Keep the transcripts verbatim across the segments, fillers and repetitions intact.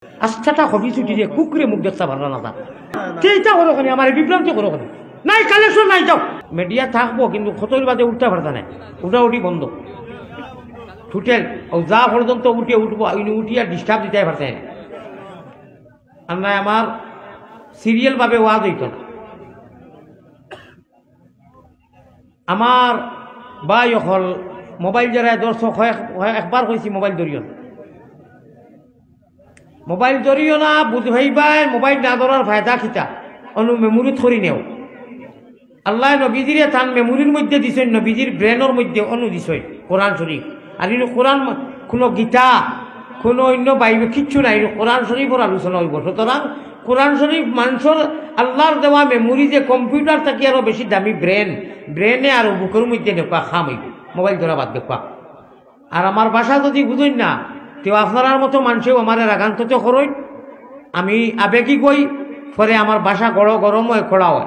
আস্তাটা খবিছ উঠি যে কুকুরে মুখ দেখতা পাররা না তার। তে ইতা করো কেনে, আমারে বিভ্রান্তি করো কেনে? নাই, কালেকশন নাই, যাও। মিডিয়া থাকবো, কিন্তু কতদিন বাদে উঠতা পারতা নায়, উঠাউঠি বন্ধ। টোটাল ও যা পর্যন্ত উঠে উঠবো, ইনু উঠিয়া ডিস্টার্ব দিতায় পারতায় না। আর নাই আমার সিরিয়াল ভাবে ওয়াজ অইতো না। আমার ভাই অকল মোবাইল যেরা ধরছো, কয়েক, কয়েক, একবার কইছি মোবাইল ধরিও না। মোবাইল ধরিও না, বুঝাইবায় মোবাইল না ধরার ফায়দা কিতা? অনু মেমোরিত করি নেও। আল্লায় নবীজিরে তান মেমোরির মধ্যে দিছইন, নবীজির ব্রেনর মধ্যে অনু দিছইন কোরআন শরীফ। আর ইনো কোরআন ম-, কুনু গীতা, কুনু অইন্য বাইবেল কিচ্ছু নাই, ইনো কোরআন শরীফর আলোচনা অইবো। সুতরাং কোরআন শরীফ মানষর আল্লার দেওয়া মেমোরি যে কম্পিউটার থাকি আরো বেশি দামি ব্রেন, ব্রেনে আর বুকর মধ্যে নেওয়া কাম অইবো, মোবাইল ধরা বাদ দেওয়া। আর আমার ভাষা যুদি বুঝইন না, তেউ আপনারার মতো মানষেউ আমারে রাগান্বিত করইন। আমি আবেগিক অই, পরে আমার ভাষা গড় গরম অয়, কড়া অয়।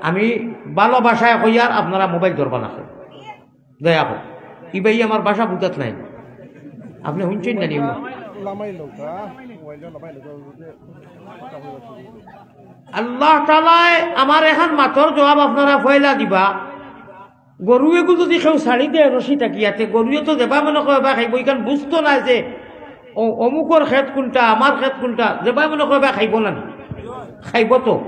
আমি ভালা ভাষায় কইয়ার, আপনারা মোবাইল ধরবা না। দয়া করি। ইবাই আমার ভাষা বুঝাত নাই। আপনে হুনছইন না নি? আল্লাহ তাআলায় আমার এখান মাতর জবাব আপনারা পয়লা দিবা। গরু এগু যুদি কেউ ছাড়ি দেয় রশি থাকিয়া, তে গরুয়ে তো যেবায় মনে কয় অবায় খাইবো, ইখান বুঝতো নায় যে অ-, অমুকর খেত কুনটা, আমার খেত কুনটা, যেবায় মনে কয় অবায় খাইবো না নি? খাইবো তো।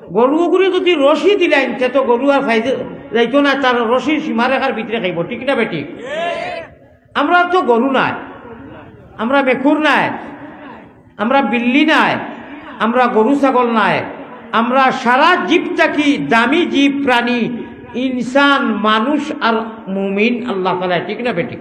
গরু ওগুরে যুদি রশি দিলাইন, তে তো গরু আর খাই যে-, যাইতো না, তার রশির সীমারেখার ভিতরে খাইবো, ঠিক না বেঠিক? আমরা তো গরু নায়, আমরা মেকুর নায়, আমরা বিল্লি নায়, আমরা গরু ছাগল নায়, আমরা সারা জীব থাকি দামি জীব প্রাণী, ইনসান, মানুষ আর মুমিন আল্লাহ তাআলায়, ঠিক না বেঠিক?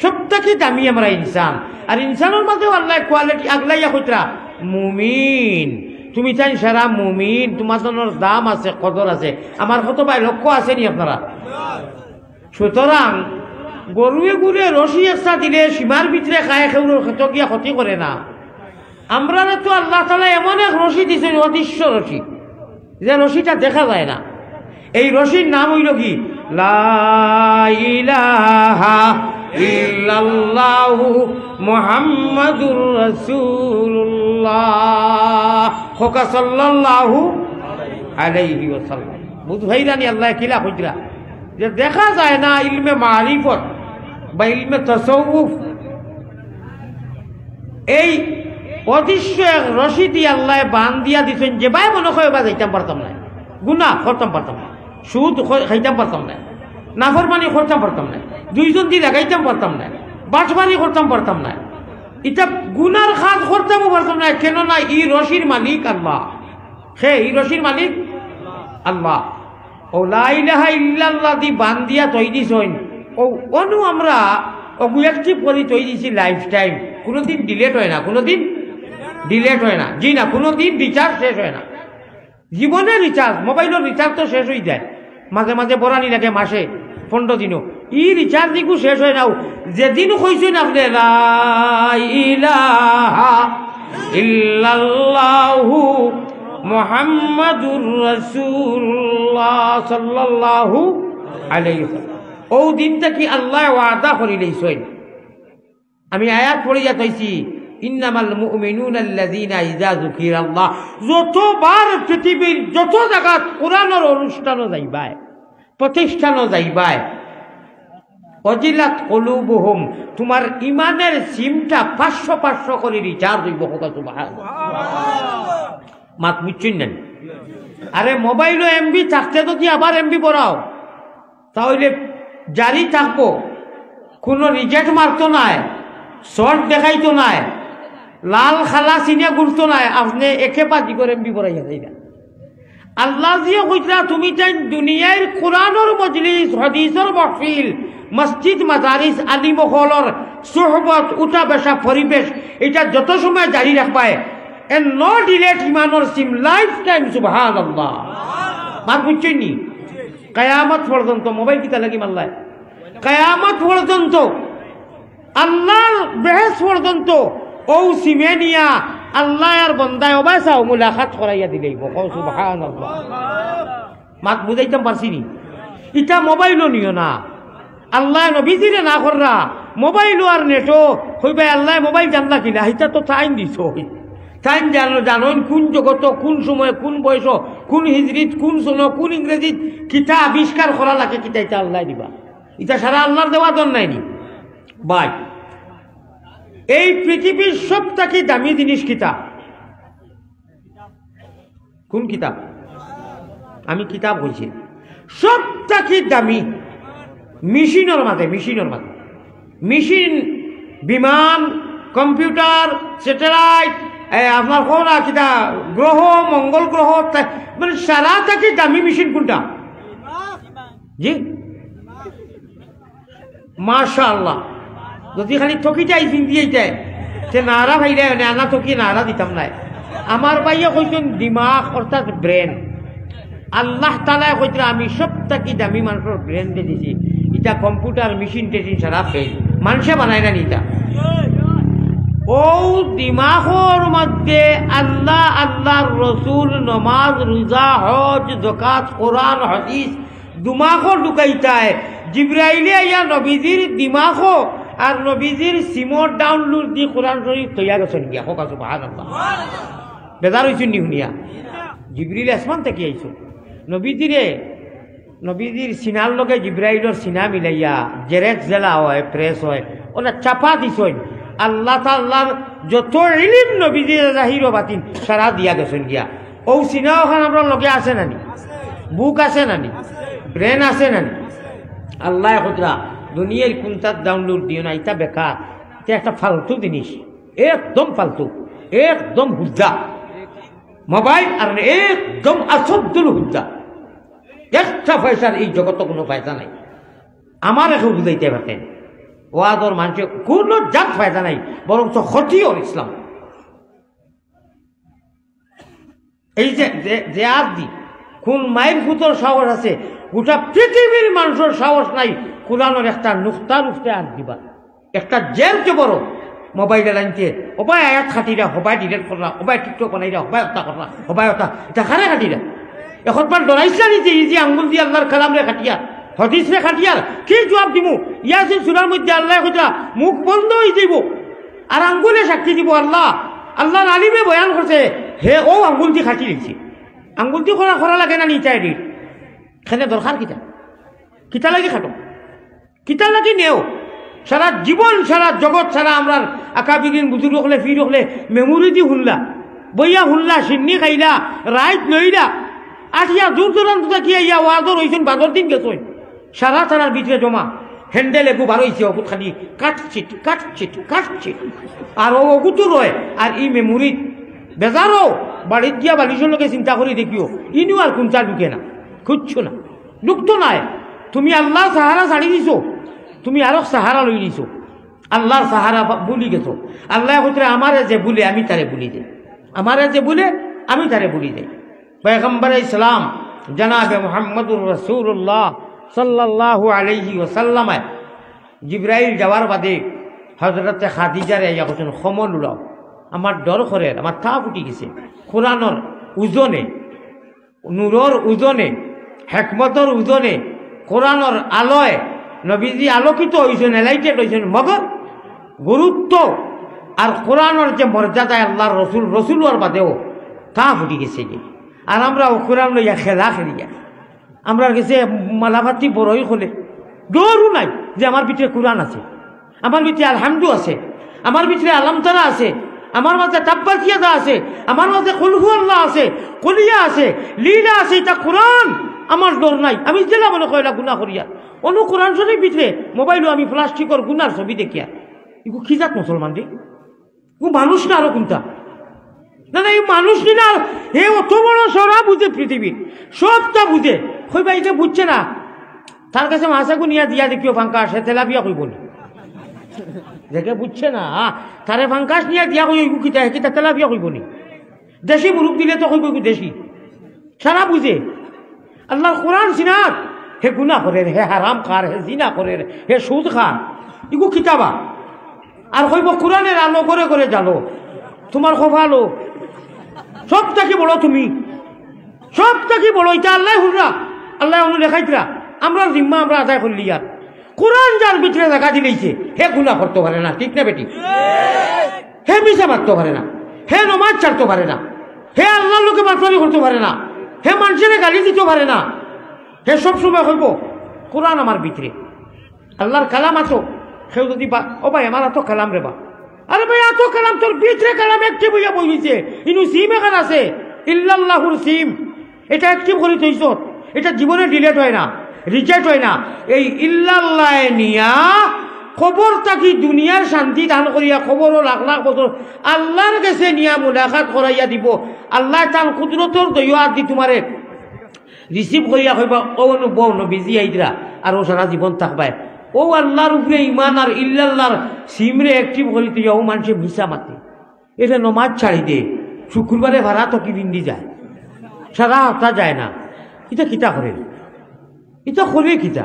সব থাকি দামি আমরা ইনসান। আর ইনসানর মাঝেও আল্লায় কোয়ালিটি আগলাইয়া কইতরা, মুমিন। তুমি তাইন সারা মুমিন, তুমার জন্য দাম আছে, কদর আছে। আমার কত ভাই লক্ষ্য আছে নি আপনারা? সুতরাং গরু এগুরে রশি একটা দিলে সীমার ভিতরে খায়, কেউর খেতো গিয়া ক্ষতি করে না। আমরারে তো আল্লাহ তাআলায় এমন এক রশি দিছইন, অদৃশ্য রশি, যে রশিটা দেখা যায় না। এই রশির নাম অইলো কি? লা ইলাহা ইল্লাল্লাহু মুহাম্মাদুর রাসূলুল্লাহ। কউক্কা সাল্লাল্লাহু আলাইহি ওয়াসাল্লাম। বুঝাইরা নি আল্লায় কিলা কইতরা? যে দেখা যায় না, ইলমে মারিফত বা ইলমে তাসাউফ, এই অদৃশ্য এক রশি দি আল্লায় বান্ধিয়া দিছইন, যেবায় মনে কয় অবায় যাইতাম পারতাম নায়, গুনা করতাম পারতাম নায়, সুদ খ-, খাইতাম পারতাম নায়, নাফরমানি করতাম পারতাম নায়, দুইজন দি লাগাইতাম পারতাম নায়, বাটপারি করতাম পারতাম নায়, ইতা গুনার কাজ করতামও পারতাম নায়। কেননা ই রশির মালিক আল্লাহ। হে, ই রশির মালিক আল্লাহ। অউ লা ইলাহা ইল্লাল্লাহ দি বান্ধিয়া থই দিছইন। অউ, অনু আমরা অগু active করি থই দিছি lifetime। কুনুদিন delete অয় না, কুনুদিন delete অয় না। জি না, কুনুদিন recharge শেষ অয় না। জীবনে recharge, মোবাইলর recharge তো শেষ অই যায়। মাঝে মাঝে ভরানি লাগে মাসে, পনরো দিনো। ই recharge ইগু শেষ অয় না। যেদিন কইছইন আপনে লা ইলাহা ইল্লাল্লাহু মুহাম্মাদুর রাসূলুল্লাহ সাল্লাল্লাহু আলাইহি ওয়াসাল্লাম। অউ দিন থাকি আল্লায় ওয়াদা করি লইছইন। আমি আয়াত পড়িয়া থইছি, "ইন্নামাল মুমিনুনা আল্লাযীনা ইযা যুকিরাল্লাহ।" যতবার পৃথিবীর যত জাগাত কোরআনর অনুষ্ঠানো যাইবায়, প্রতিষ্ঠানো যাইবায়, ওয়াজিলাত কুলুবুহুম, তুমার ইমানের সিমটা পাঁচশো পাঁচশো করি recharge অইবো। কউক্কা সুবহানাল্লাহ। মাত বুঝছইন না নি? আরে, মোবাইলো এমবি থাকতে যদি আবার এমবি ভরাও, তা অইলে জারি থাকবো, কুনু reject মারতো নায়, short দেখাইতো নায়, লাল কালা চিনে ঘুরতো নায়, আপনে একেবারে জিগর এমবি ভরাইয়া যাইরা। আল্লায় যে কইতরা, তুমি তাইন দুনিয়ার কোরআনর মজলিস, হাদিসর মাহফিল, মসজিদ, মাদারিস, আলিম অকলর সোহবত, উঠা বসা, পরিবেশ, ইটা যত সময় জারি রাখবায়, এ no delete ইমানর সিম lifetime, সুবহানাল্লাহ। মাত বুঝছইন নি? কিয়ামত পর্যন্ত মোবাইল কিতা লাগি মারলায়? কিয়ামত পর্যন্ত, আল্লার বেহেশত পর্যন্ত অউ সিমে নিয়া আল্লায় আর বন্দায় অবায় চাও মুলাকাত করাইয়া দিলাইবো। কও সুবহানাল্লাহ। মাত বুঝাইতাম পারছি নি? ইটা মোবাইলো নিও না। আল্লায় নবীজিরে না কররা, মোবাইল আর নেটো। কইবা আল্লায় মোবাইল জানলা কিলা? ইতা তো তাইন দিছইন। তাইন জানো, জানইন কুন জগতো, কুন সময়, কুন বয়সো, কুন হিজরিত, কুন সনো, কুন ইংরেজিত কিতা আবিষ্কার করা লাগে, কিতা ইতা আল্লায় দিবা। ইতা সারা আল্লার দেওয়া দর নায়নি? ভাই, এই পৃথিবীর সব থাকি দামি জিনিস কিতা? কুন কিতাব? আমি কিতাব কইছি। সব থাকি দামি মেশিনর মাঝে, মেশিনর মাঝে। মেশিন, বিমান, কম্পিউটার, স্যাটেলাইট, এ, আপনার কোন আর কিতা, গ্রহ, মঙ্গল গ্রহ, তা-, মানে সারা থাকি দামি মেশিন কুনটা? জি? মাশাআল্লাহ। যদি খালি থকিটাই চিন্তি এইটাই, তে নারা ভাইরা, মানে আনা থকি নারা দিতাম নায়। আমার ভাইয়ে কইছইন দিমাগ অর্থাৎ ব্রেন। আল্লাহ তাআলায় কইতরা, "আমি সব থাকি দামি মানুষর ব্রেন দিছি।" ইটা কম্পিউটার, মেশিন টেশিন সারা ফেল। মানষে বানায় না নি ইটা। ও দিমাগর মধ্যে আল্লাহ, আল্লাহর রসুল, নমাজ, রোজা, হজ, যাকাত, কোরআন, হাদিস, দিমাগো ঢুকাইতায়। জিব্রাইলে আইয়া নবীজির দিমাগো আর নবীজির সিমো ডাউনলোড দি কোরআন শরীফ থইয়া গেছইন গিয়া। কউক্কা সুবহানাল্লাহ। বেজার অইছইন নি হুনিয়া? জিব্রিল আসমান থাকি আইছইন। নবীজিরে, নবীজির সিনার লগে জিব্রাইলর সিনা মিলাইয়া জেরেক্স যেলা অয়, প্রেস অয়, অলা চাপা দিছইন। আল্লাহ তাআলার যত ইলিম নবীজির জাহির ও বাতিন সারা দিয়া গেছইন গিয়া। অউ সিনা অখান আমরার লগে আছে না নি? বুক আছে না নি? ব্রেন আছে না নি? আল্লায় কইতরা, দুনিয়ার কুনটাত ডাউনলোড দিও না, ইটা বেকার, ইটা একটা ফালতু জিনিস, একদম ফালতু, একদম হুদ্দা। মোবাইল আর একদম আসদ্দুল হুদ্দা। একটা পয়সার এই জগতো কুনু পয়সা নাই। আমারে কেউ বুঝাইতে পারতেন, ওয়াজর মানষে কুনু জাত ফায়দা নাই, বরঞ্চ ক্ষতি অর ইসলাম। এই যে, যে, যে আত দি, কুন মাইর পুতর সাহস আছে, গোটা পৃথিবীর মানষর সাহস নাই, কোরআনর একটা নুক্তার উপরে আত দিবা। একটা জের জবর, মোবাইল লাইনতে, ওবায় আয়াত কাটিরা, হবায় ডিলিট কররা, ওবায় TikTok বানাইরা, হবায় অতা কররা, হবায় অতা, ইতা কারে কাটিরা? এখন পার ডরাইছলা নি যে, ই যে আঙ্গুল দি আল্লাহর কালামরে কাটিয়ার, হাদিসরে কাটিয়ার, কি জুয়াব দিমু? ইয়াসিন সূরার মধ্যে আল্লায় কইতরা, মুখ বন্ধ অইযিবো। আর আঙ্গুলে সাক্ষী দিবো আল্লাহ। আল্লাহর আলিমে বয়ান করছে, হে অউ আঙ্গুলদি কাটি লাইছে। আঙ্গুলদি করা, করা লাগে না নি ইতা এডিট? কেনে দরকার কিতা? কিতা লাগি কাটো? কিতা লাগি নেও? সারা জীবন, সারা জগৎ, সারা আমরার আকাবিরিন বুজুর্গ অকলে, পীর অকলে মেমোরি দি হুনলা, বইয়া হুনলা, শিন্নি খাইলা, রাইত লইলা, আটিয়া দূর দূরান্ত থাকি আইয়া ওয়াজর অইছইন, বাদর দিন গেছইন। সারা থানার ভিতরে জমা। হ্যান্ডেল এগু বারইছে, অগুত খালি কাটছিট, কাটছিট, কাটছিট। আর অউ অগুতু রয়, আর ই মেমোরিত বেজারও, বাড়িত গিয়া বালিশর লগে চিন্তা করি দেখিও, ইনু আর কুন্তা ঢুকে না, কিচ্ছু না, ঢুকতো নায়। তুমি আল্লাহর সাহারা ছাড়ি দিছো, তুমি আরক সাহারা লই নিছো, আল্লাহর সাহারা বা-, ভুলি গেছো। আল্লায় কইতরা, আমারে যে ভুলে, আমি তারে ভুলি দেই, আমারে যে ভুলে, আমি তারে ভুলি দেই। পয়গম্বর ইসলাম জনাবে মুহাম্মদুর রাসূলুল্লাহ সাল্লাল্লাহু আলাইহি ওয়াসাল্লামে জিব্রাইল যাওয়ার বাদে হযরতে খাদিজারে আইয়া কইছইন, "ক্ষমা লুলাও, আমার ডর করের, আমার তাপ উঠি গেছে।" কোরআনর উজনে, নূরর উজনে, হেকমতর উজনে, কোরআনর আলোয় নবীজি আলোকিত অইছইন, এলাইটেড অইছইন, মগর গুরুত্ব আর কোরআনর যে মর্যাদায় আল্লাহর রসুল, রসুল অওয়ার বাদেও তাপ উঠি গেছে গি। আর আমরা অউ কোরআন লইয়া খেলা খেলিয়া, আমরার গেছে মালামাতি বড়ই খোলে, ডরও নাই যে আমার ভিতরে কোরআন আছে, আমার ভিতরে আলহামদু আছে, আমার ভিতরে আলামতারা আছে, আমার মাঝে তাব্বাত ইয়াদা আছে, আমার মাঝে কুল হু আল্লাহ আছে, কুলিয়া আছে, লিলা আছে, ইতা কোরআন, আমার ডর নাই। আমি যেলা মনে কয় অলা গুনা করিয়ার। অনো কোরআন শরীফ ভিতরে মোবাইলো আমি প্লাস্টিকর গুনার ছবি দেখিয়ার। ইগু কি জাত মুসলমান রে? ও মানুষ না আরো কুন্তা? না, না, ই মানুষ নি না, হে অত বড় সারা বুঝে পৃথিবীর, সবতা বুঝে। কইবা, "ইটা বুঝছে না।" তার গেছে মাছ এগু নিয়া দিয়া দেখিও ফাঙ্কাশ, হে তেলাপিয়া কইবো নি? যেগু বুঝছে না, আ, তারে ফাঙ্কাশ নিয়া দিয়া কইও, "ইগু কিতা, হে কিতা তেলাপিয়া কইবো নি?" দেশি মুরুখ দিলে তো কইবো, "ইগু দেশি।" সারা বুঝে। আল্লাহর কোরআন সিনাত, হে গুনা করের, হে হারাম খার, হে জিনা করের, হে সুদ খার, ইগু কিতা বা? আর কইবো, "কোরআনর আলো ঘরে ঘরে জ্বালো।" তুমার কপালো, সব থাকি বড় তুমি, সব থাকি বড়। ইটা আল্লায় হুনরা, আল্লায় অনো দেখাইতরা। আমরার জিম্মা আমরা আদায় করিলিয়ার। কোরআন যার ভিতরে জাগা দিলাইছে, হে গুনা করতো পারে না, ঠিক না বেটি? হে মিছা মাততো পারে না, হে নমাজ ছাড়তো পারে না, হে আল্লার লগে বাটপারি করতো পারে না, হে মানষরে গালি দিতো পারে না। হে সব সময় কইবো, "কোরআন আমার ভিতরে, আল্লার কালাম আতো।" কেউ যদি বা, "ও ভাই, আমার আতো কালাম রে বা।" "আরে ভাই, আতো কালাম, তোর ভিতরে কালাম active অইয়া বই অইছে। ইনো সিম এখান আছে, ইল্লাল্লাহুর সিম।" এটা active করি থইছত, এটা জীবনে delete হয় না, reject হয় না। এই ইল্লাল্লাহ নিয়া কবর থাকি দুনিয়ার শান্তি দান করিয়া কবরও লাখ লাখ বছর আল্লার গেছে নিয়া মুলাকাত করাইয়া দিবো। আল্লায় তান কুদরতর দয়া দি তুমারে receive করিয়া কইবা, "ও নু বউ নবীজি আইতরা, আর ও সারা জীবন থাকবায়।" ও আল্লার উপরে ইমান আর ইল্লাল্লাহর সিমরে active করি তুই ও মানষে মিছা মাতে। এরে নমাজ ছাড়ি দে, শুক্রবারে ভাড়া তো কি বিন্দি যায়, সারা হপ্তা যায় না। ইটা কিতা করে? ইটা করে কিতা?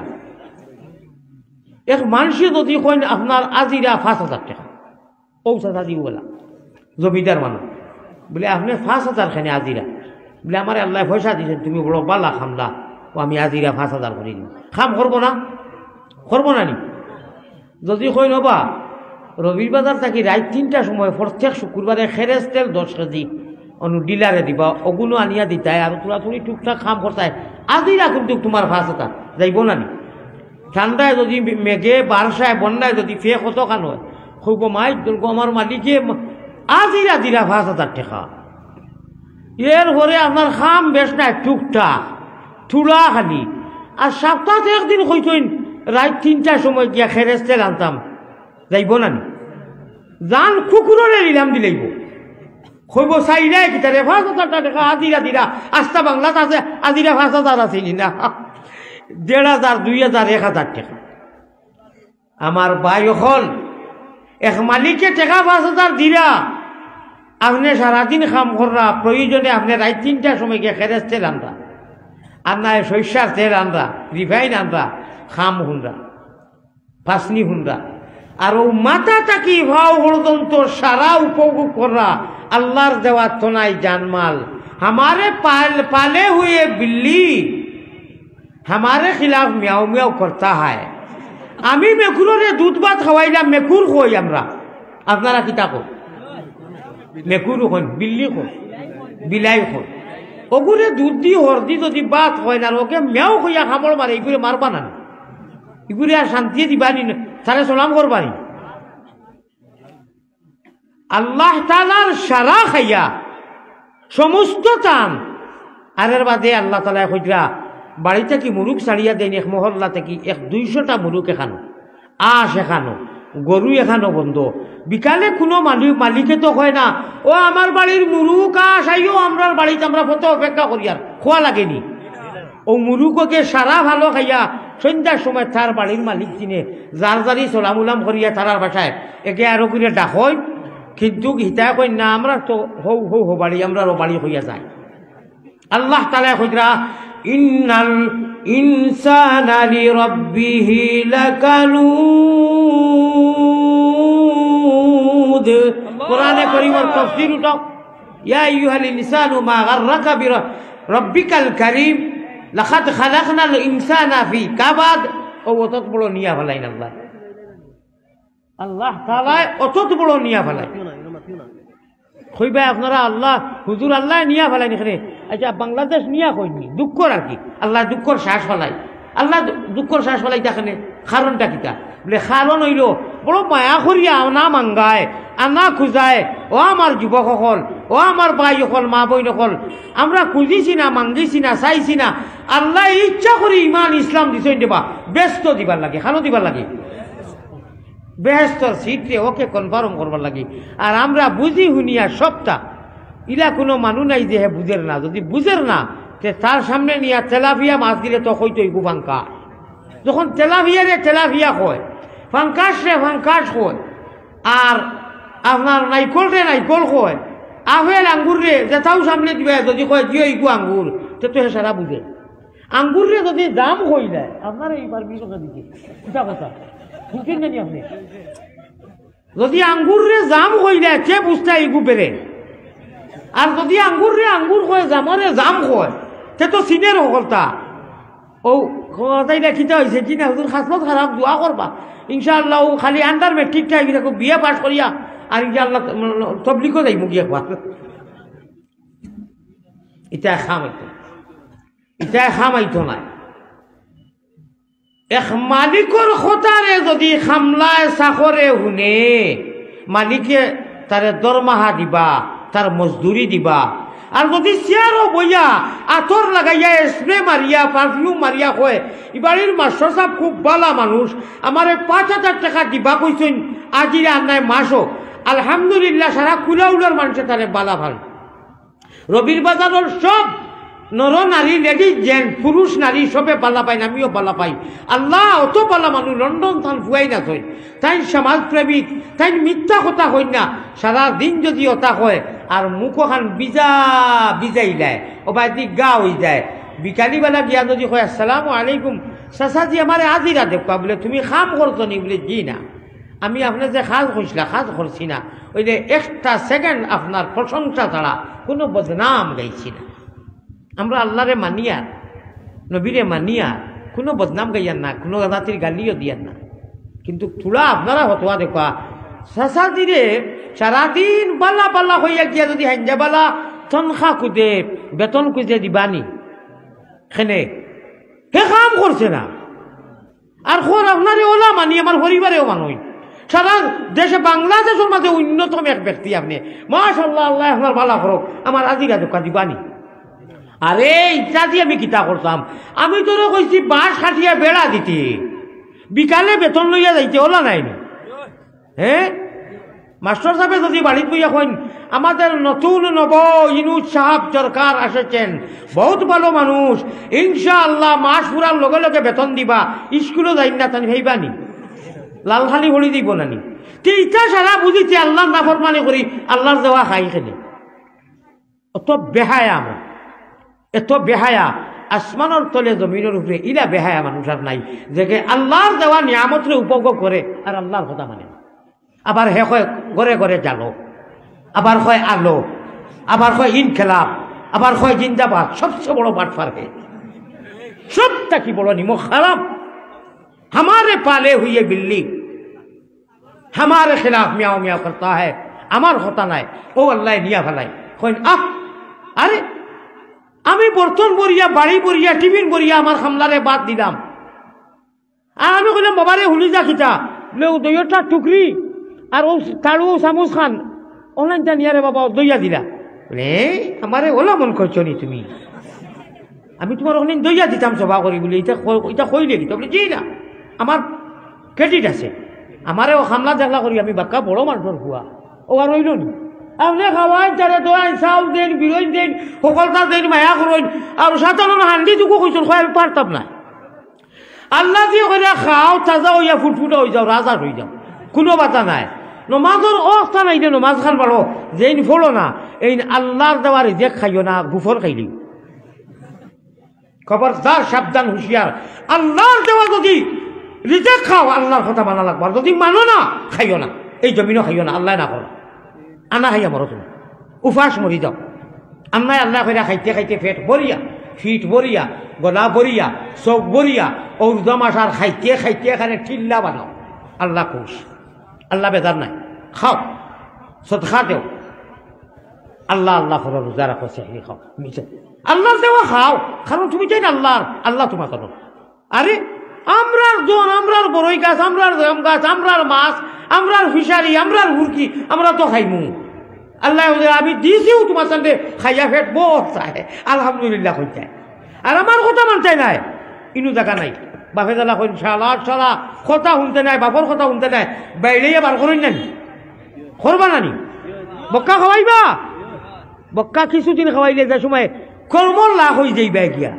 এক মানষে যদি কইন, "আপনার আজিরা পাঁচ হাজার টেকা।" ও চাচা দিওয়ালা, জমিদার মানুষ। বলে, "আপনে পাঁচ হাজার কেনে আজিরা?" বলে, "আমারে আল্লায় পয়সা দিছইন, তুমি বড় বালা কামলা, ও আমি আজিরা পাঁচ হাজার করি দিমু।" কাম করবো না? করবো না নি? যদি কইন, "ও বা, রবির বাজার থাকি রাইত তিনটার সময় প্রত্যেক শুক্রবারে খেরেজ তেল দশ কেজি অনো ডিলারে দিবা, অগুনো আনিয়া দিতায়, আর থুড়া থুড়ি টুকটাক কাম করতায়, আজিরা কিন্তু তুমার পাঁচ হাজার।" যাইবো না নি? ঠান্ডায় যদি মেঘে, বারসায়, বন্যায় যদি ফে কতখান হয়, কইবো, "মাই, তোর গো আমার মালিকে মা-, আজিরা দিরা পাঁচ হাজার টেকা।" এর পরে আপনার কাম বেশ নাই, টুকটাক, থুড়া খালি। আর সপ্তাত একদিন কইতইন, "রাইত তিনটার সময় গিয়া খেরেজ তেল আনতাম।" যাইবো না নি? জান কুকুররে নিলাম দিলাইবো। কইবো, "চাইরায় কিতা রে, পাঁচ হাজার টেকা আজিরা দিরা, আস্তা বাংলাত আছে, আজিরা পাঁচ হাজার আছে নি না? দেড় হাজার, দুই হাজার, এক হাজার টেকা।" আমার ভাই অকল, এক মালিকে টেকা পাঁচ হাজার দিরা, আপনে সারাদিন কাম কররা, প্রয়োজনে আপনে রাইত তিনটার সময় গিয়া খেরেজ তেল আনরা, আর নায় সরিষার তেল আনরা, রিফাইন আনরা, কাম হুনরা, পাসনি হুনরা। আর ও মাথা থাকি পাও পর্যন্ত সারা উপভোগ কররা, আল্লার দেওয়া তো নাই জানমাল। হামারে পাল-, পালে হুয়ে বিল্লি, হামারে খিলাফ মিয়াও মিয়াও করতা হায়। আমি মেকুররে দুধ ভাত খাওয়াইলাম, মেকুর কই আমরা। আপনারা কিতা কইন? মেকুর কইন, বিল্লি কইন, বিলাই কইন। অগুরে দুধ দি হরদি যদি ভাত কইন আর অগে মিয়াও কইয়া কামড় মারে, ইগুরে মারবা না নি? ইগুরে আর শান্তিয়ে দিবা নি? তারে সালাম করবা নি? আল্লাহ তাআলার সারা খাইয়া সমস্ত তান। আর এর বাদে আল্লাহ তাআলায় কইরা, বাড়ি থাকি মুরুগ ছাড়িয়া দেইন, এক মহল্লা থাকি এক দুইশোটা মুরুগ এখানো, আঁশ এখানো, গরু এখানো বন্ধ। বিকালে কুনু মালি-, মালিকে তো কয় না, "ও আমার বাড়ির মুরুগ আঁশ আইও, আমরার বাড়িত আমরা ফতে অপেক্ষা করিয়ার", কওয়া লাগে নি? ও মুরুগকে সারা ভালো খাইয়া সন্ধ্যার সময় তার বাড়ির মালিক চিনে, যার যারি সালাম উলাম করিয়া তারার বাসায় একে আরো করে ডাকইন, কিন্তু হিতায় কইন না, "আমরা তো হউ হউ হউ বাড়ি, আমরার ও বাড়ি" কইয়া যায়। আল্লাহ তাআলায় কইরা, "ইন্নাল ইনসানা লিরাব্বিহি লাকানুদ।" কোরআনে করিমর তফসির উঠাও, "ইয়া আইয়ুহাল ইনসানু মা গাররাকা বির-, রাব্বিকাল কারীম, লাকাদ খালাকনাল ইনসানা ফি কাবাদ।" ও অত বড় নিয়া ফালাইন আল্লাহ। আল্লাহ তাআলায় অত বড় নিয়া ফালাইন। কইবা আপনারা, "আল্লাহ, হুজুর আল্লাহ নিয়া ফালাইন কেনে?" আচ্ছা, বাংলাদেশ নিয়া কইনি, দুঃখর আর কি। আল্লাহ দুঃখর শ্বাস ফালাই। আল্লাহ দু-, দুঃখর শ্বাস ফালাইতা কেনে? কারণটা কিতা? বলে, কারণ অইলো, বড় মায়া করিয়া আনা মাঙ্গায়, আনা খুজায়। ও আমার যুবক অকল, ও আমার ভাই অকল, মা বইন অকল, আমরা খুজিছি না, মাঙ্গিছি না, চাইছি না। আল্লায় ইচ্ছা করি ইমান ইসলাম দিছইন দেবা, বেহেস্ত দিবার লাগি, খানো দিবার লাগি, বেহেস্তর সিটরে ওকে কনফার্ম করবার লাগি। আর আমরা বুঝি হুনিয়া সবটা। ইলা কুনু মানু নাই যে হে বুঝের না। যদি বুঝের না, তে তার সামনে নিয়া তেলাপিয়া মাছ দিলে তো কইতো ইগু ফাঙ্কাশ। যখন তেলাপিয়ারে তেলাপিয়া কয়, ফাঙ্কাশরে ফাঙ্কাশ কয়, আর আপনার নাইকলরে নাইকল কয়, আপেল আঙ্গুররে যেটাও সামনে দিবা, যদি কয়, "দিও ইগু আঙ্গুর", তে তো হে সারা বুঝে। আঙ্গুররে যদি জাম কইলায়, আপনারে এই পারমিশন দিছে, কিতা কথা? শুনছইন না নি আপনে? যদি আঙ্গুররে জাম কইলায়, তে বুঝতা ইগু বেরে। আর যদি আঙ্গুররে আঙ্গুর কয়, জামরে জাম কয়, তে তো চিনের হকলতা। ও, কথাইটা কিতা অইছে? জি না হুজুর, খাসলত খারাপ, দোয়া করবা। ইনশাআল্লাহ, ও খালি আন্ডার মেট্রিক টাইম, দেখো, বিএ পাস করিয়া, আর ইনশাআল্লাহ তবলিগও যাইমু গিয়া একবার। ইটা খাম অইতো, ইটা খাম অইতো নায়। এক মালিকর কথারে যদি খামলায় চাকরে হুনে, মালিকে তারে দরমাহা দিবা, তার মজদুরি দিবা। আর যদি চেয়ারো বইয়া, আতর লাগাইয়া, স্প্রে মারিয়া, পারফিউম মারিয়া কয়, "ই বাড়ির মাস্টর সাব খুব বালা মানুষ, আমারে পাঁচ হাজার টেকা দিবা কইছইন, আজিরা আর নায় মাসো।" আলহামদুলিল্লাহ, সারা কুলাউলার মানষে তারে বালা পায়। রবির বাজারর সব নর নারী, লেডিজ জেন্টস, পুরুষ নারী সবে বালা পাইন, আমিও বালা পাই। আল্লাহ অত বালা মানুষ, লন্ডন থান ফুয়াই না থইন, তাইন সমাজপ্রেমিক, তাইন মিথ্যা কথা কইন না। সারা দিন যদি অতা কয় আর মুখখান বিজা বিজাইলায়, ও বায়দি গা অই যায়, বিকালিবেলা গিয়া যদি কয়, "আসসালামু আলাইকুম, চাচাজি, আমারে আজিরা দেউক্কা।" বুলে, "তুমি কাম করছো নি?" বুলে, "জি না।" আমি আপনে যে কাজ কইছলা, কাজ করছি না, অইলে একটা সেকেন্ড আপনার প্রশংসা ছাড়া কুনু বদনাম গাইছি না। আমরা আল্লারে মানিয়ার, নবীরে মানিয়ার, কুনু বদনাম গাইয়ার না, কুনু জাতির গালিও দিয়ার না। কিন্তু থুড়া আপনারা ফতোয়া দেউক্কা, চাচাজিরে সারাদিন বালা বালা কইয়া গিয়া যদি হাইঞ্জা বালা তনখা খুজে, বেতন খুজে দিবানি, কেনে? হে কাম করছে না। আর কর আপনারে অলা মানি, আমার পরিবারেও মানইন। সারা দেশে বাংলাদেশর মাঝে অন্যতম এক ব্যক্তি আপনে। মাশাআল্লাহ, আল্লায় আপনার বালা করউক, আমার আজিরা দেউক্কা দিবানি। আরে, ইটা দি আমি কিতা করতাম? আমি তোরে কইছি বাঁশ কাটিয়া বেড়া দিতে, বিকালে বেতন লইয়া যাইতে, অলা নায়নি? হে? মাস্টর সাবে যদি বাড়িত বইয়া কইন, "আমাদের নতুন নব ইউনুস সাব সরকার আসেছেন, বহুত ভালো মানুষ, ইনশাআল্লাহ মাস ফুরার লগে লগে বেতন দিবা, স্কুলো যাইন না", তাইন পাইবানি? লাল খালি ভরি দিব নানি? তে ইটা সারা বুঝিতে আল্লার নাফরমানি করি, আল্লার দেওয়া খাই কেনে? অত বেহায়া আমরা, এত বেহায়া, আসমানর তলে জমিনর উপরে ইলা বেহায়া মানুষ আর নাই, যে কে আল্লার দেওয়া নিয়ামতরে উপভোগ করে আর আল্লার কথা মানে না। আবার হে কয় ঘরে ঘরে জালো, আবার কয় আলো, আবার কয় ইনকিলাব, আবার কয় জিন্দাবাদ। সবচেয়ে বড় বাটপার হে, সব থাকি বড় নিমক হারাম। হামারে পালে হুয়ে বিল্লি, হামারে খিলাফ মিয়াও মিয়াও করতা হে, আমার কথা নাই, ও আল্লায় নিয়া ফালাই। কইন, "আহ, আরে, আমি বর্তন ভরিয়া, বাড়ি ভরিয়া, টিফিন ভরিয়া আমার খামলারে ভাত দিলাম।" আর আমি কইলাম, "বাবারে, হুনি যা কিতা?" বলে, "ও দইয়রটা টুকরি, আর ও তাড়ু চামুচ খান, অনলাইন জানিয়ারে বাবা, দইয়া দিলা।" বলে, "এই, আমারে অলা মন করছো নি তুমি? আমি তুমার অনলাইন দইয়া দিতাম সভা করি বলে, ইটা ক-, ইটা কইলে কিতা?" বলে, "জি না, আমার ক্রেডিট আছে, আমারে ও খামলা দেখলা করি, আমি বাক্কা বড় মানুষর ফুয়া, ও আর রইল নি।" আপনে খাওয়াইন, তারে দোয়াইন, চাউল দেন, বিরইন দেন, হকলতা দেন, মায়া করইন, আর সাধারণ হান্ডি দুগু কইছইন, কয়, "আমি পারতাম না।" আল্লাহ দিয়ে কইরা খাও, তাজা অইয়া ফুটফুটা অই যাও, রাজা অই যাও, কুনু বাধা নাই। নমাজর অবস্থা নাই যে নমাজ খান পড়ো, যেইন পড়ো না, এইন আল্লার দেওয়া রিজেক খাইও না, গুফর খাইলিও। খবরদার, সাবধান, হুঁশিয়ার। আল্লার দেওয়া যদি রিজেক খাও, আল্লার কথা মানা লাগবো, আর যদি মানো না, খাইও না, এই জমিনও খাইও না, আল্লায় না করো। আনা খাইয়া মরো তুমি, উপাস মরি যাও। আন্নায় আল্লায় কইরা খাইতে খাইতে পেট ভরিয়া, ফিট ভরিয়া, গলা ভরিয়া, চোখ ভরিয়া, ও রোজা মাস আর খাইতে খাইতে এখানে ঠিল্লা বানাও। আল্লাহ খুশ, আল্লাহ বেজার নাই। খাও, সদকা দেও, আল্লাহ আল্লাহ করো, রোজা রাখো, সেহরি খাও, মিছে আল্লার দেওয়া খাও, কারণ তুমি চাইন আল্লার, আল্লাহ তোমার করো। আরে, আমরার জন, আমরার বড়ই গাছ, আমরার জাম গাছ, আমরার মাছ, আমরার ফিশারি, আমরার হুরকি, আমরা তো খাইমু। আল্লায় কইরা, "আমি দিছিউ তুমার সামনে, খাইয়া পেট ভরছায়, আলহামদুলিল্লাহ কইতায়।" আর আমার কথা মানতায় নায়, ইনো জাগা নাই। বাপে জ্বালা কইন, "শালা, শালা, কথা হুনতে নায়, বাপর কথা হুনতে নায়, বাইড়াইয়া বার করইন না নি? করবা না নি? বক্কা খাওয়াইবা?" বক্কা কিছুদিন খাওয়াইলে যে সময় কলমর লাখ অই যাইবা গিয়া,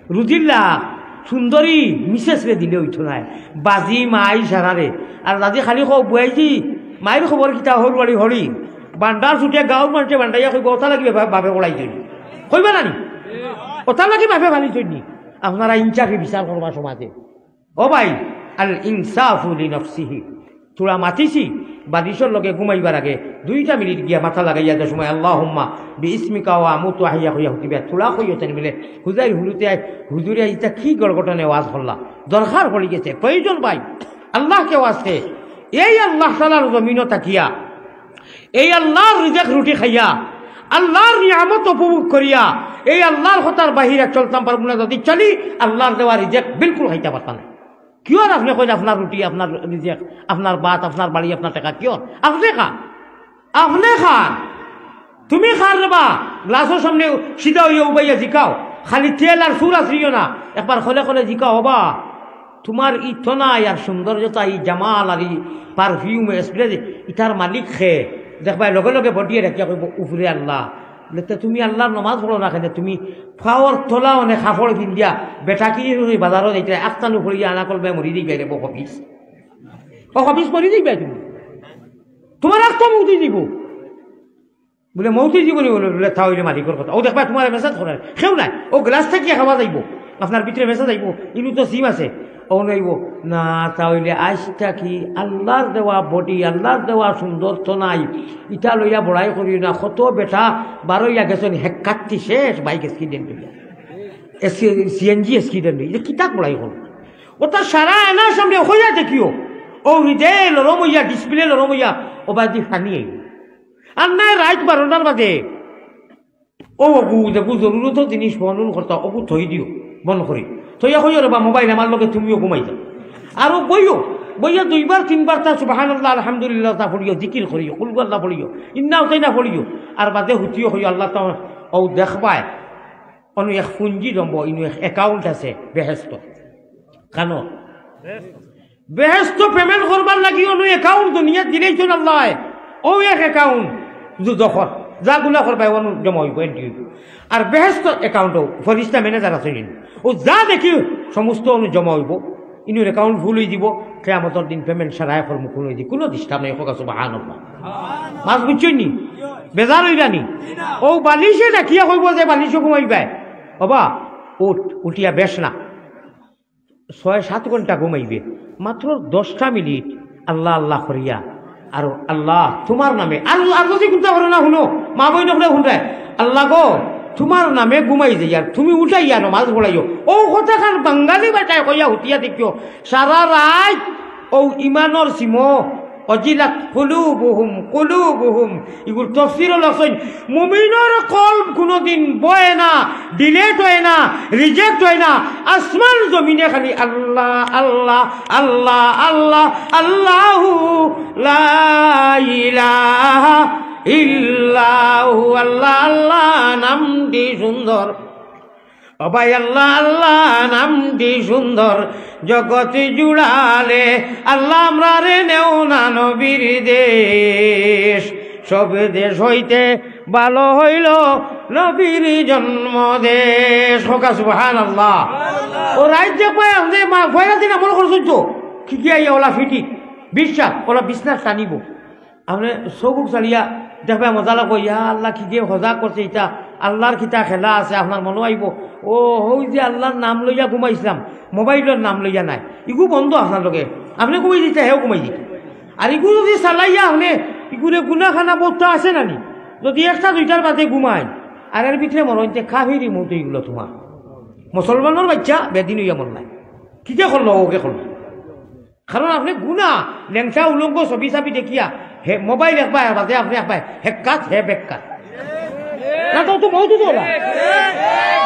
রুজির লাখ, সুন্দরী মিসেসরে দিলে অইতো নায়, বাজি মাই সারারে। আর যদি খালি কও, "বুয়াইজি, মাইর খবর কিতা, হরুয়ারি হরি?" বান্ডার ছুটে গাঁওর মানষে বান্ডাইয়া কইবো, "অতা লাগি বাপে, বাপে পড়াইছইন।" কইবা না নি? "অতা লাগি বাপে ফালিছইন নি?" আপনারা ইনসাফি বিচার করবা সমাজে। ও ভাই, আল ইনসাফু লিনাফসিহি। থুড়া মাতিছি, বালিশর লগে ঘুমাইবার আগে দুইটা মিনিট গিয়া মাথা লাগাইয়া যে সময় "আল্লাহুম্মা বিইসমিকা ওয়া আমুতু ওয়া আহইয়া" কইয়া হুতিবা, থুড়া কইও তাইন মিলে, হুজাইর হুরুতে আই, "হুজুরে, ইটা কি গড়গড়ানি ওয়াজ করলা? দরকার পড়ি গেছে, প্রয়োজন ভাই, আল্লাহকে ওয়াস্তে।" এই আল্লাহ তাআলার জমিনো থাকিয়া, এই আল্লাহর রিজেক রুটি খাইয়া, আল্লাহর নিয়ামত উপভোগ করিয়া, এই আল্লাহর কথার বাহিরে চলতাম পারবো না। যদি চলি, আল্লাহর দেওয়া রিজেক বিলকুল খাইতা পারতাম না। কিওর আপনে কইন আপনার রুটি, আপনার রিজেক, আপনার ভাত, আপনার বাড়ি, আপনার টেকা, কিওর? আপনে খান, আপনে খান। তুমি খার রেবা, গ্লাসর সামনে সিধা অইয়া উবাইয়া জিকাও, খালি তেল আর সুর আছড়িও না। একবার খলে খলে জিকাও, "ওবা, তুমার ই তনাই আর সৌন্দর্যতা, ই জামাল আর ই পারফিউম, স্প্রে, ইতার মালিক কে?" দেখবায় লগে লগে বডিয়ে রাখিয়া কইবো, "উপরে আল্লাহ।" বলে, "তে তুমি আল্লাহর নমাজ পড়ো না কেনে? তুমি পাওর তলা অনে কাপড় পিন্দিয়া বেটাকিনি বাজারো যাইতে আখতানু পড়িয়া আনা করবে, মরি যাইবায় রে, বউ খবিস। ও খবিস, মরি যাইবায় তুমি। তুমার আখতা মৌতি দিব।" বলে, "মৌতি দিব নি?" বলে, বলে, "তা অইলে মালিকর কথা।" ও দেখবায় তুমারে মেসেজ করে, কেউ নাই। ও গ্লাস থাকিয়া খাওয়া যাইবো, আপনার ভিতরে মেসেজ আইবো, "ইনো তো সিম আছে।" ও নইবো, "না, তা অইলে আইজ থাকি আল্লাহর দেওয়া বডি, আল্লাহর দেওয়া সুন্দর তনাই, ইটা লইয়া বড়াই করিও না। কত বেটা বারইয়া গেছইন, হেক্কাত্তি শেষ, বাইক অ্যাক্সিডেন্ট অইয়া, সিএনজি অ্যাক্সিডেন্ট অইয়া, ইটা কিতাক বড়াই করো?" ওটা সারা এনার সামনে হইয়া দেখিও, ও হৃদয় লরম অইয়া, ডিসপ্লে লরম অইয়া, ও বাদি ফানি আইবো। আর নায় রাইত বারোটার বাদে ও অগু, দেখো, জরুরতর জিনিস বহন করতা, অগু থই দিও, বন্ধ করি। থইয়া কইও, "রেবা, মোবাইল আমার লগে তুমিও ঘুমাই যাও।" আর ও বইও, বইয়া দুইবার, তিনবার তা সুবহানাল্লাহ, আলহামদুলিল্লাহ তা পড়িও, জিকির করিও, কুলহু আল্লাহ পড়িও, ইন্না আতাইনা পড়িও। আর বাদে হুতিও কইও, "আল্লাহ তো ও দেখবায়, অনো এক পুঞ্জি জমবো, ইনো এক অ্যাকাউন্ট আছে বেহেস্ত।" কানো? বেহেস্ত পেমেন্ট করবার লাগি অনো অ্যাকাউন্ট দুনিয়াত দিলাইছইন আল্লায়। ও এক অ্যাকাউন্ট দুজখর, যা গুনা করবায় অনো জমা অইবো, এন্ট্রি অইবো। আর বেহেস্ত অ্যাকাউন্টও ফেরেশতা ম্যানেজার আছইন, ও যা দেখি সমস্ত অনো জমা অইবো। ইনোর অ্যাকাউন্ট ফুল অই দিবো, কিয়ামতর দিন পেমেন্ট সারায় করমু, কুনু দি-, কুনু ডিস্টার্ব নাই, কওকা সুবহানাল্লাহ। মাত বুঝছইন নি? বেজার অইরা নি? ও বালিশে ডাকিয়া কইবো যে বালিশো ঘুমাইবায়, "ওবা, উঠ, উঠিয়া বেশ না।" ছয় সাত ঘন্টা ঘুমাইবে, মাত্র দশটা মিনিট আল্লাহ আল্লাহ করিয়া, আর আল্লাহ তুমার নামে, আর, আর যদি কুন্তা করো না, হুনো, মা বইন অকলে হুনরায়, "আল্লাহ গো, তুমার নামে ঘুমাই যাইয়ার, তুমি উঠাইয়া নমাজ পড়াইও।" ও কথাখান বাঙালি বেটায় কইয়া হুতিয়া দেখিও, সারা রাইত ও ইমানর সিমো, "ওয়াজিলাত কুলুবুহুম, কুলুবুহুম।" ইগুর তফসিরও লেখছইন, মুমিনর কলব কুনুদিন বয় না, ডিলিট অয় না, রিজেক্ট অয় না। আসমান জমিনে খালি আল্লাহ, আল্লাহ, আল্লাহ, আল্লাহ, আল্লাহু লা ইলাহা ইল্লাহু। আল্লাহ, আল্লাহ নামটি সুন্দর। ও ভাই, আল্লাহ, আল্লাহ নামটি সুন্দর, জগৎ জুড়ালে। আল্লাহ, আমরারে নেও না নবীর দেশ, সব দেশ হইতে ভালো হইল নবীর জন্ম দেশ। কওকা সুবহানাল্লাহ। ও রাইত যে কয়, আপনে মা, পয়লা দিন আমল করছইন তো, কি কি আইয়া ওলা ফিটি, বিশ্বাস, ওলা বিছনা টানিবো। আপনে চউখ চালিয়া দেখবায় মজা লাগবো, "ইয়া আল্লাহ, কি যে হজা করছে ইটা, আল্লাহর কিতা খেলা আছে", আপনার মনো আইবো, "ও, হউ যে আল্লাহর নাম লইয়া ঘুমাইছলাম, মোবাইলর নাম লইয়া নায়, ইগু বন্ধ আপনার লগে।" আপনে ঘুমাই দিতা, হেও ঘুমাই দিতা। আর ইগু যদি চালাইয়া আপনে, ইগুরে গুনা খানা বউততা আছে না নি? যদি একটা দুইটার বাদে ঘুমাইন, আর এর ভিতরে মরইন, তে কাফিরি মউত অইগেলো তুমার। মুসলমানর বাইচ্চা বেদিন অইয়া মরলায়। কিতা করলো, অউকে করলো। কারণ আপনে গুনা, লেংটা উলঙ্গ ছবি চাবি দেখিয়া, হে, মোবাইল একবার, আর বাদে আপনে একবার, হেক্কাত, হে বেক্কাত। না তো, তো বহুত তো ওলা।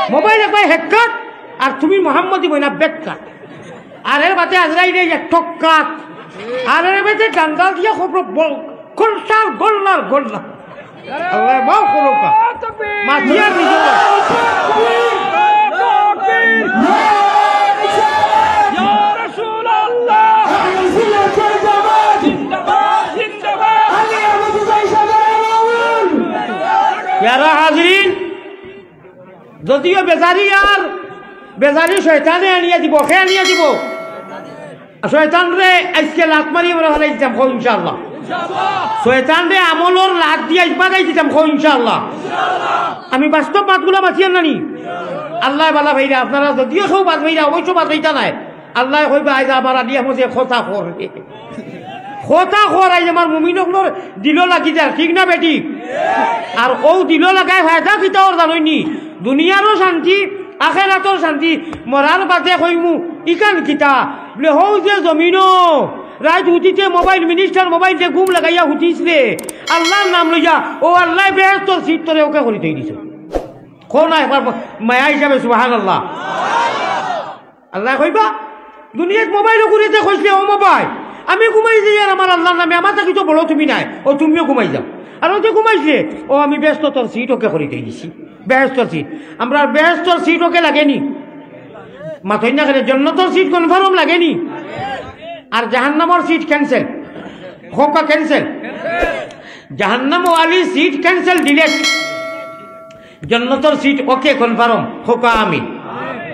মোবাইল একবার হেক্কাত, আর তুমি মোহাম্মদী ময়না বেক্কাত। আর এর বাদে আজরাইলে এক টক্কাত। আর এর বাদে গাঙ্গাল দিয়া খবর বল, গোল্লার, গোল্লার, গোল্লার। আল্লাহ মাফ করুক। মাতিয়ার নিজে। ইয়ারা হাজিরিন, যদিও বেজারি আর বেজারি শয়তানে আনিয়া দিব, কে আনিয়া দিব? শয়তানরে আইজকে লাত মারি আমরা ফালাই দিতাম, কও ইনশাআল্লাহ। শয়তানরে আমলর লাত দিয়া আইজ বাগাই দিতাম, কও ইনশাআল্লাহ। আমি বাস্তব মাতগুলা মাতিয়ার নানি। আল্লাহ বালা ভাইরা, আপনারা যদিও কেউ বাদ ভাইরা, অবশ্য বাদ ভাইতা নাই। আল্লাহ কইবা, "আইজ আমার আলিয়া মজে কথা কর।" কথা কওয়ার আইজ আমার মুমিন অকলর দিলো লাগি যার, ঠিক না বেঠিক? আর অউ দিলো লাগায় ফায়দা কিতা অর জানইননি? দুনিয়ারও শান্তি, আখেরাতর শান্তি। মরার বাদে কইমু, ইখান কিতা? বুলে, হউ যে জমিনো রাইত হুতিতে মোবাইল, মিনিস্টার মোবাইল যে ঘুম লাগাইয়া হুতিছরে, আল্লার নাম লইয়া, অউ আল্লায় বেহেস্তর সিট তরে OK করি থই দিছইন। কও না একবার মায়া হিসাবে সুবহানাল্লাহ। আল্লায় কইবা, দুনিয়াত মোবাইল অগুরে যে কইছলে, "ও মোবাইল, আমি ঘুমাই যাই আর আমার আল্লার নামে, আমার থাকি তো বড় তুমি নাই, অউ তুমিও ঘুমাই যাও।" আর অউ যে ঘুমাইছলে, "ও আমি বেহেস্তর সিট OK করি থই দিছি।" বেহেস্তর সিট, আমরার বেহেস্তর সিট OK লাগেনি? মাতইন না কেনে? জন্নতর সিট confirm লাগেনি? আর জাহান্নামর সিট cancel? কউক্কা cancel? জাহান্নাম ওয়ালি সিট cancel, delete। জন্নতর সিট OK, confirm। কউক্কা আমিন।